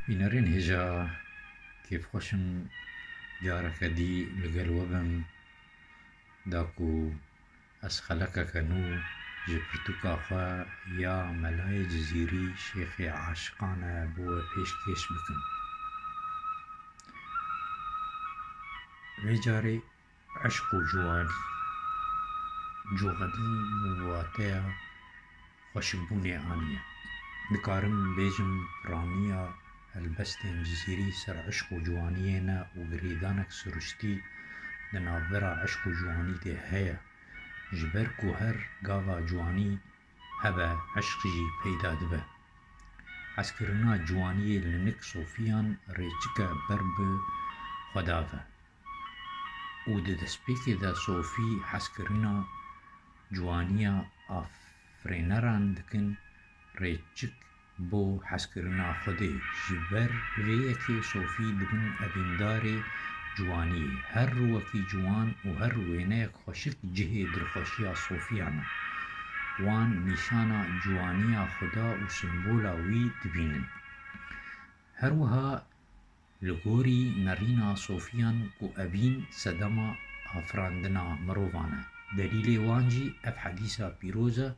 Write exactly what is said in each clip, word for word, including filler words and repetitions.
Bînerên hêja, kêfxweş im careke dî li gel we bim, da ku ez xelekeke nû ji pirtûka xwe ya Melayê Cizîrî Şêxê Aşiqan e bo we pêşkêş bikim. Vê carê eşq û ciwanî, ciwanî min bi wateya xweşikbûnê aniye. Dikarim bêjim piraniya helbestên Cizîrî ser eşq û ciwaniyê ne û girêdanek siruştî di navbera eşq û ciwanî de heye. Ji ber ku her gava ciwanî hebe, eşq jî peyda dibe. Hezkirina ciwaniyê li nik sofiyan rêçike ber bi Xweda ve. Û di destpêkê de sofî hezkirina ciwaniya afirêneran dikin rêçik bo hezkirina Xwedê. Ji ber vê yekê sofî dibin evîndarê ciwaniyê. Her rûwekî ciwan û her wêneyek xweşik cihê dilxweşiya sofiyan e. Wan nîşana ciwaniya Xweda û simbola wî dibînin. Her wiha li gorî nerîna sofiyan ku evîn sedema afirandina mirovan e. Delîlê wan jî ev hedîsa pîroz e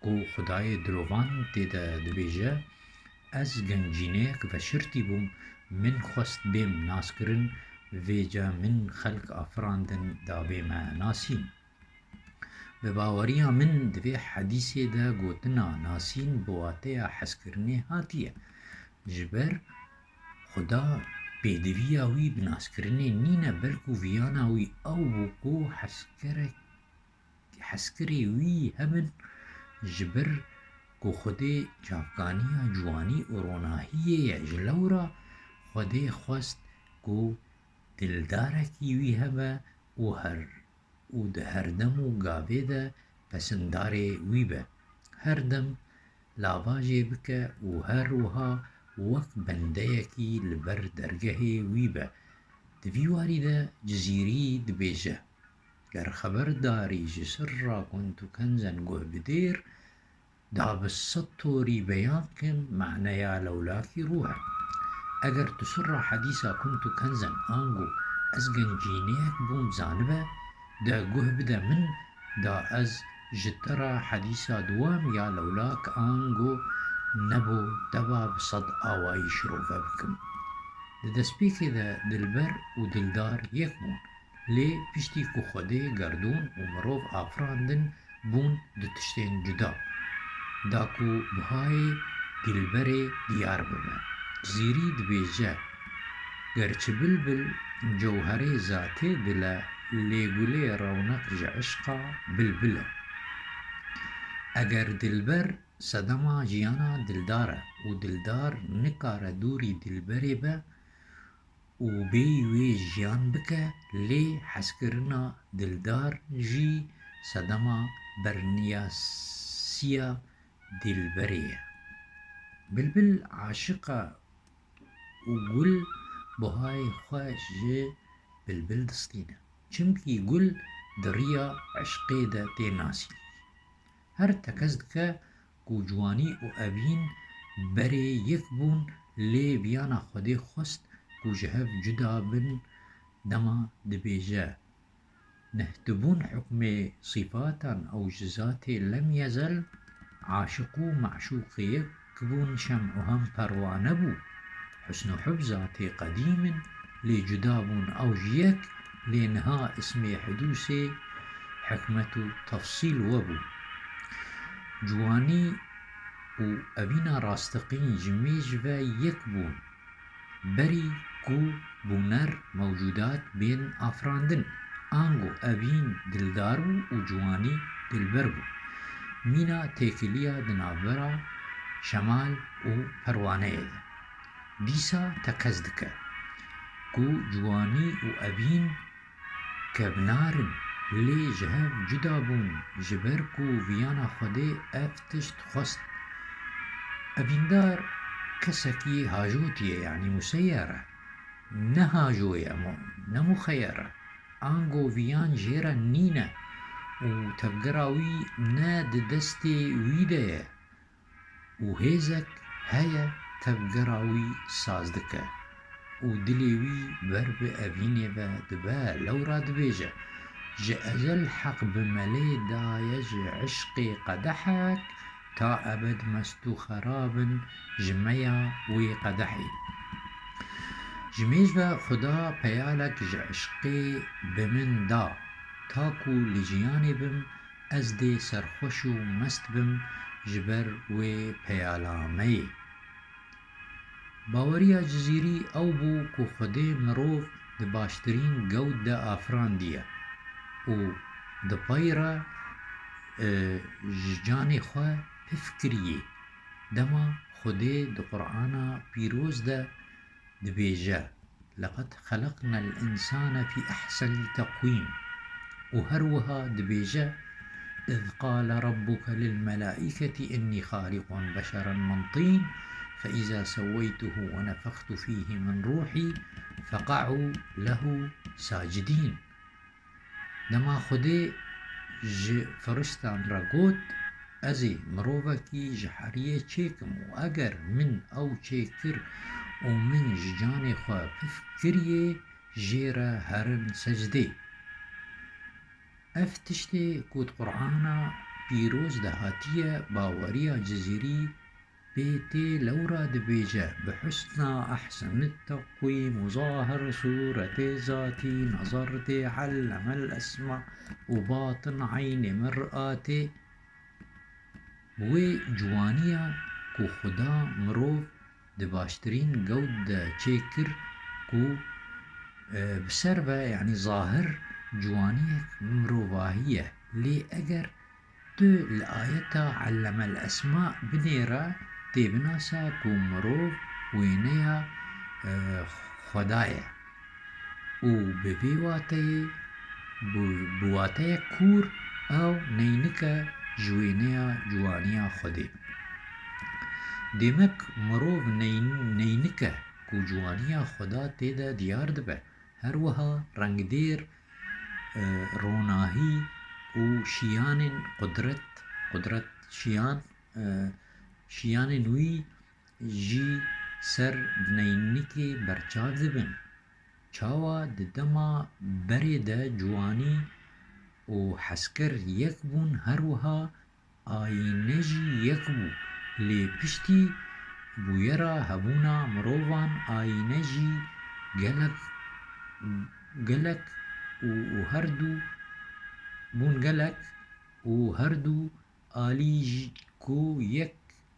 ku Xwedayê dilovan tê de dibêje, Ez gencîneyek veşirtî bûm, min xwest bêm naskirin, vêca min xelk afirandin da bême nasîn. Bi baweriya min di vê hedîsê de gotina nasîn bi wateya hezkirinê hatiye. Ji ber Xuda pêdiviya wî bi naskirinê nîne, belkû viyana wî ew bû ku hezkerek, hezkirê wî hebin, ji ber ku Xwedê çavkaniya ciwanî û ronahiyê ye. Ji lewra Xwedê xwest ku dildarekî wî hebe û her û di herdem û gavê de pesindarê wî be. Her dem lavajê bike û her wiha wek bendeyekî li ber dergehê wî be. Di vî warî de Cizîrî dibêje, Ger xeberdarî ji sirra kuntu kenzen guh bidêr, da bi sed torî beyan kim, maneya lewlakî rûh e. Eger tu sirra hedîsa kuntu kenzen ango ez gencîneyek bûm zanibe, de guh bide min, da ez ji te re hedîsa di wam ya lewlak ango nebû teva bi sed awayî şirove bikim. Di destpêkê de dilber û dildar yek bûn. Lê piştî ku Xwedê gerdûn û mirov afirandin, bûn du tiştên cuda. Da ku buhayê dîlberê diyar bibe. Cizîrî dibêje, Gerçi bilbil cewherê zatê dil e, lê gulê rewneq ji eşqa bilbil e. Eger dilber sedema jiyana dildar e û dildar nikare dûrî dilberê be, û bêyî wê jiyan bike, lê hezkirina dildar jî sedema berniyasiya dîlberê ye. Bilbil aşiq e û gul buhayê xwe ji bilbil distîne. Çimkî gul di riya eşqê de tê nasîn. Her tekez dike ku ciwanî û evîn berê yek bûn, lê viyana Xwedê xwest ku ji hev cuda bin, dema dibêje, Nehtibûn hukmê sîfatan ew ji zatê lem yezel, aşiq û meşûqê yek bûn, şem û hem perwane bû. Husn û hub zatê qedîm in, lê cuda bûn ew ji yek, lê niha ismê hidûsê hikmet û tefsîl we bû. Ciwanî û evîna rasteqîn ji mêj ve yek bûn. Berî ku bûner mewcûdat bên afirandin, ango evîn dildar bû û ciwanî dilber bû. Mîna têkiliya di navbera şemal û perwaneyê de. Dîsa tekez dike ku ciwanî û evîn kevnar in, lê ji hev cuda bûn, ji ber ku viyana Xwedê ev tişt xwest. Evîndar kesekî hajotiye, yanî museyyer e. Ne hajo ye, mu-, ne muxeyyer e. Ango viyan jê re nîne û tevgera wî ne di destê wî de ye. Û hêzek heye tevgera wî saz dike û dilê wî ber bi evînê ve dibe, lewra dibêje, ji ezel Heq bi melê daye ji eşqê qedehek, ta ebed mest û xerab in ji meya wê qedehê. Ji mêj ve Xuda peyalek ji eşqê bi min da, ta ku li jiyanê bim, ez dê serxweş û mest bim ji ber wê peyalameyê. Baweriya Cizîrî ew bû ku Xwedê mirov di baştirîn gewt de afirandiye û di pey re, e, ji canê xwe pif kiriye. Dema Xwedê di Qur'ana Pîroz de dibêje, "Leqed xeleqnel însane fî ehsenî teqwîm." Û her wiha dibêje, "Iz qale rabbuke lil melaîketî innî xaliqun beşeren min tîn, fe îza sewweytuhu we nefextu fîhî min ruhî feqe'û lehu sacidîn." Dema Xwedê ji firiştan re got, "Ez ê mirovekî ji heriyê çêkim û eger min ew çêkir û min ji canê xwe pif kiriyê, jê re herin secdê." Ev tiştê ku di Qur'ana Pîroz de hatiye, baweriya Cizîrî pê tê, lewra dibêje, "Bi husna ehsenit teqwîm û zahir sûretê zatî, nezertê ellemel esma û batin eynê mir'atê." Wê ciwaniya ku Xuda mirov di baştirîn gewt de çêkir ku, e, bi ser ve, yanî zahir ciwaniyek mirovahî ye. Lê eger tu li ayeta ellemel esma binêre, tê binasa ku mirov wêneya, e, Xweda ye. Û bi vê wateyê, bi, bi wateyek kûr ew neynike ji wêneya ciwaniya Xwedê. Demek mirov neyn-, neynike ku ciwaniya Xweda tê de diyar dibe. Her wiha rengdêr, e, ronahî û şiyanên qudret, qudret şiyan, e, şiyanên wî jî ser di neynikê berçav dibin. Çawa di dema berê de ciwanî û hezkir yek bûn, her wiha ayîne jî yek bû, lê piştî bûyera hebûna mirovan ayîne jî gelek, gelek û, û her du bûn gelek û her du alî jî ku yek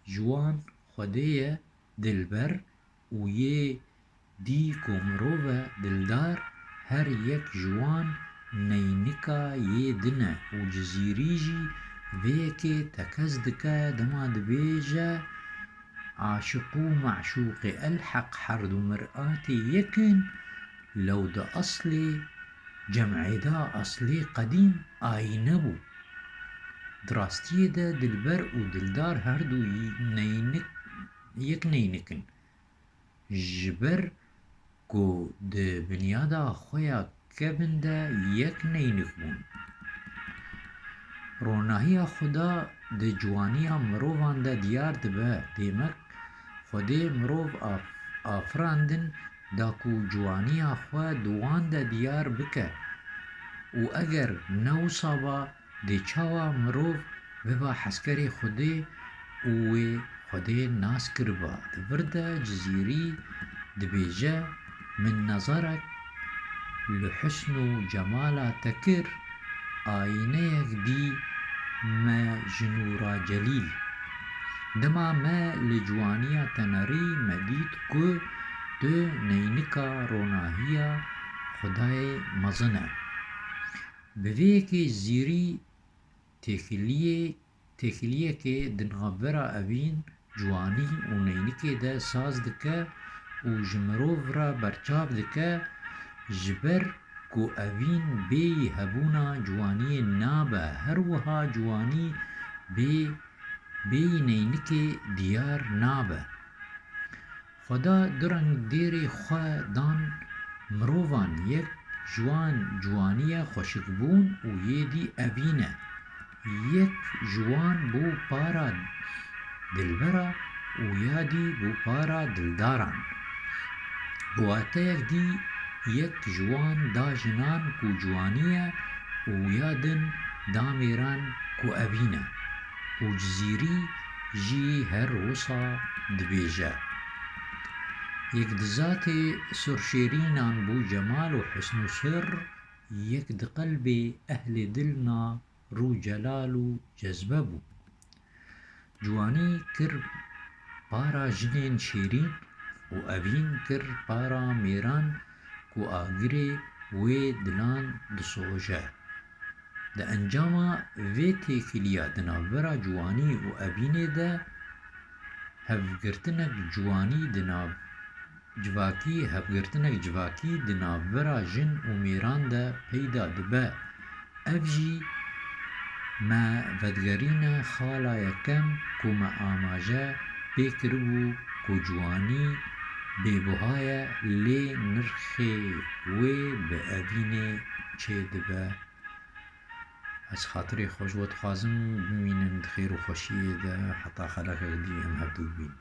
ji wan Xwedê ye dilber û yê dî ku mirov e dildar, her yek ji wan neynika yê din e û Cizîrî jî vê yekê tekez dike dema dibêje, "Aşiq û meşûqê elheq her du mir'atê yek in, lew di eslê cem'ê de eslê qedîm ayîne bû." Di rastiyê de dilber û dildar her du yî neynik, yek neynik in. Ji ber ku di binyada xwe ya kevin de yek neynik bûn. Ronahiya Xuda di ciwaniya mirovan de diyar dibe. Demek Xwedê mirov af-, afirandin da ku ciwaniya xwe di wan de diyar bike û eger ne wisa ba, dê çawa mirov biba hezkerê Xwedê û wê Xwedê nas kiriba? Di vir de Cizîrî dibêje, "Min nezerek li husn û cemala te kir, ayîneyek dî me ji nûra celîl. Dema me li ciwaniya te nerî, me dît ku tu neynika ronahiya Xwedayê mezin e." Bi vê yekê Cizîrî têkiliyê, têkiliyekê di navbera evîn, ciwanî û neynikê de saz dike û ji mirov re berçav dike, ji ber ku evîn bêyî hebûna ciwaniyê nabe, her wiha ciwanî bê, bêyî neynikê diyar nabe. Xweda du rengdêrê xwe dan mirovan, yek ji wan ciwaniya xweşikbûn û yê dî evîn e. Yek ji wan bû para dilbera, û ya dî bû para dildaran. Bi wateyek dî yek ji wan da jinan ku ciwanî ye û ya din da mêran ku evîn e û Cizîrî jî her wisa dibêje. Yek di zatê surşêrînan bû cemal û hisn û sir, yek di qelbê ehlê dil na rû celal û cezbe bû. Ciwanî kir para jinên şêrîn û evîn kir para mêran ku agirê wê dilan disoje. Di encama vê têkiliya di navbera ciwanî û evînê de hevgirtinek ciwanî di nav civakî, hevgirtinek civakî di navbera jin û mêran de peyda dibe. Ev jî me vedigerîne xala yekem ku me amaje pê kiribû ku ciwanî bêbuha ye, lê nirxê wê bi evînê çêdibe. Ez xatirê xwe ji we dixwazim, bimînin di xêr û xweşiyê de, heta xelekek dî em hevdû bibînin.